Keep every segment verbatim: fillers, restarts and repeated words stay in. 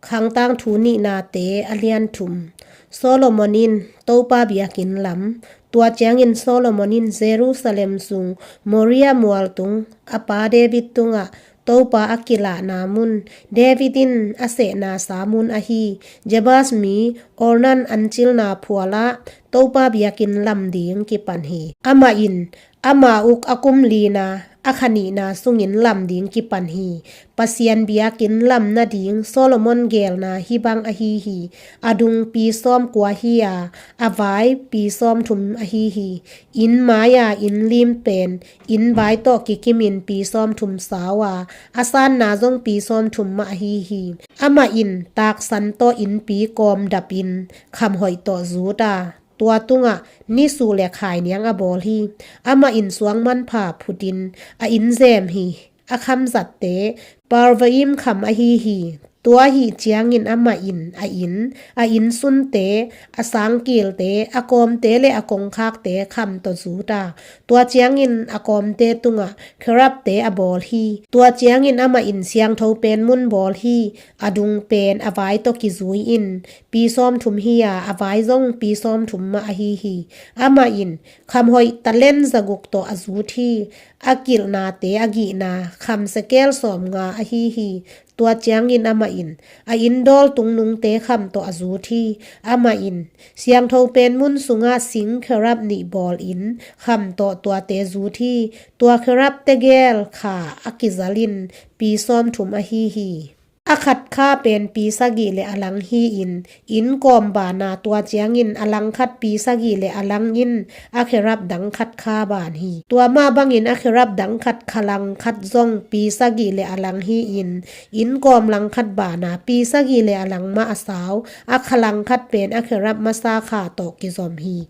Khangtang Thu Nihnate a lian thum. Solomon in Topa biakinn lam. Tua ciangin Solomon in Jerusalem sung Moria mual tung a pa David tungah Topa a kilahna mun, David in a sehna sa mun ahi Jebus mi Ornan ancilna phualah Topa biakinn lam ding kipan hi. Amah in ama uk a kum lina a kha nihna sungin lam ding kipan hi. Pasian biakinn lam nading Solomon geelna hih bang ahi hi. A dung pi sawm kua hi a, a vai pi sawm thum ahi hi. Inn mai-a inn lim pen inn vai tawh kikimin pi sawm thum sau a, a sanna zong pi sawm thum mah ahi hi. Amah in taksan tawh innpi kawm dapin khamhoih tawh zut a, tua tungah nisuh le khainiang a bawl hi. Amah in suang manpha phutin a inn zem hi. A khamzatte Parvaim kham ahi hi. Tua hih ciangin amah in a inn, a innsunte, a sangkilte, a kawmte le a kongkhakte kham tawh zut a, tua ciangin a kawmte tungah kherubte a bawl hi. Tua ciangin amah in siangtho pen mun bawl hi. A dung pen a vai tawh kizui in pi sawm thum hi a, a vai zong pi sawm thum mah ahi hi. Amah in khamhoih talent zaguk tawh a zut hi. A kilhnate a gihna kham sekel sawmnga ahi hi. Tua ciangin amah in a inn dawl tungnungte kham tawh a zut hi. Amah in siangtho pen mun sungah sing kherub nih bawlin kham tawh tuate zut hi. Tua kherubte gel kha a kizalin pi sawm thum ahi hi. A khat kha pen pi sagih le a lang hi-in, inn kawm bana tua ciangin a langkhat pi sagih le a lang in a kherub dang khat kha ban hi. Tua mah bangin a kherub dang khat kha langkhat zong pi sagih le a lang hi-in, inn kawm langkhat bana pi sagih le a lang mah a sau, a kha langkhat pen a kherub masa kha tawh kizom hi.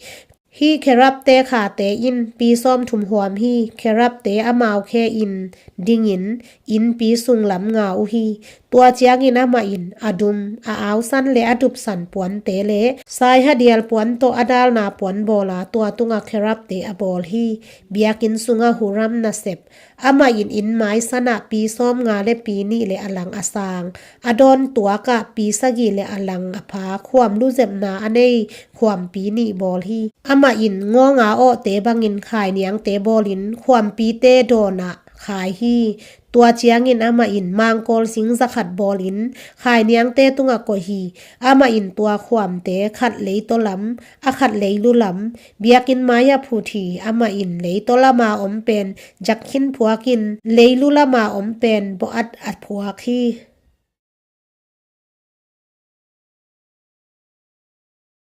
Hih kherubte khate in pi sawm thum huam hi. Kherubte amau khe in dingin innpi sung lam nga uh hi. Tua ciangin amah in a dum, a ausan le a dupsan puante le saihadial puan tawh a dalna puan bawla tua tungah kherubte a bawl hi. Biakinn sungah Huram nasep, amah in inn maisanah pi sawmnga le pi nih le a lang a sang, a dawn tuakah pi sagih le a lang a pha khuam luzepna a nei khuampi nih bawl hi. Amah in ngawnga awhte bangin khainiangte bawlin khuampite dawnah khai hi. Tua ciangin amah in mangkawl sing zakhat bawlin khainiangte tungah koih hi. Amah in tua khuamte khat leitaw lam, a khat leilu lam, biakinn mai-ah phut hi. Amah in leitaw lama om pen Jakin phuakin, leilu lama om pen Boaz a phuak hi.